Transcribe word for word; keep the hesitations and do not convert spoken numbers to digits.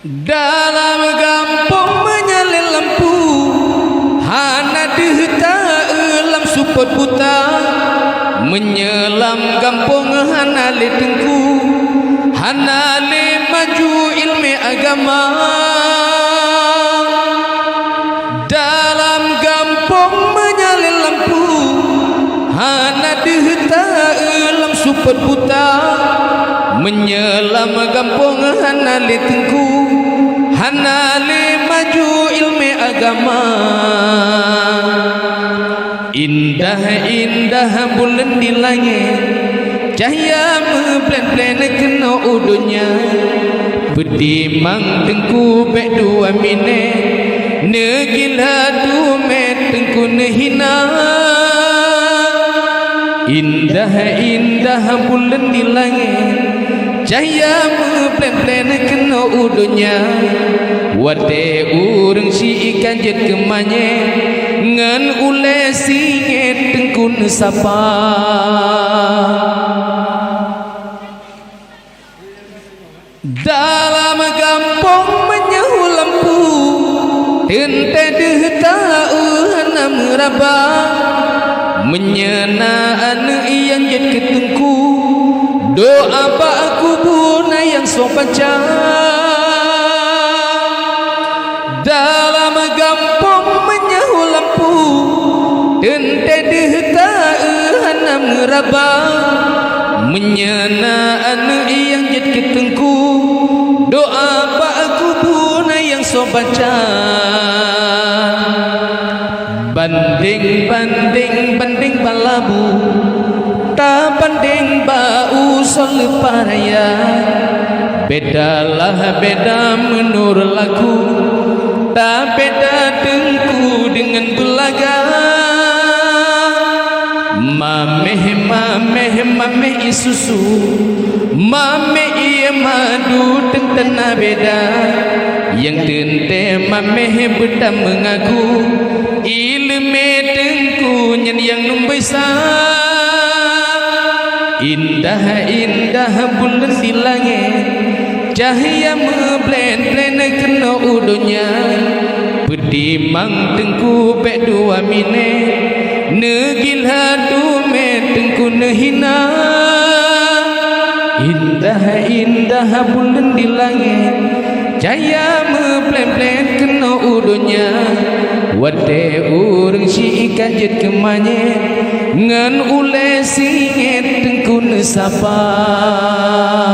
Dalam gampông meunyoe lé lampu, hana deuh taeu lam seupôt buta. Meunyoe lam gampông hana lé teungku, hana lé maju ileumèe agama. Dalam gampông meunyoe lé lampu, hana deuh taeu lam seupôt buta. Meunyoe lam gampông hana lé teungku, hana lé maju ileumèe agama. Indah-indah buleuen di langét, cahya meublén-blén keunoe u donya. Peutimang teungku bèk dua minèt, neugila dumèt teungku neuhina. Indah-indah buleuen di langét, cahya meublén-blén keunoe u donya. Watèe ureueng syiek ka jeuet keu manyét, ngon ulèe singét teungku neusapa. Dalam gampông meunyoe lampu, teuntèe deuh taeu hana meuraba. Meunyoe na aneuk nyang jeuet keu teungku, doa bak kubu na nyang soe baca. Dalam gampông meunyoe lampu, teuntèe deuh taeu hana meuraba. Meunyoe na aneuk nyang jeuet keu teungku, doa bak kubu na nyang soe baca. Bandeng-bandeng, bandeng balabu, tabandeng bak usoe leupah raya. Bedalah beda meunurot laku, tabeda teungku deungon beulaga. Maméh, maméh, maméh ie susu, maméh ie madu teuntèe na beda. Nyang teuntèe maméh beuta meungaku, ileumèe teungku nyan nyang numboi sa. Indah-indah buleuen di langét, cahya meublén-blén keunoe u donya. Peutimang teungku bèk dua minèt, neugila dumèt teungku neuhina. Indah-indah buleuen di langét, cahya meublén-blén keunoe u donya. Watèe ureueng syiek ka jeuet keu manyét, ngon ulèe singét teungku neusapa.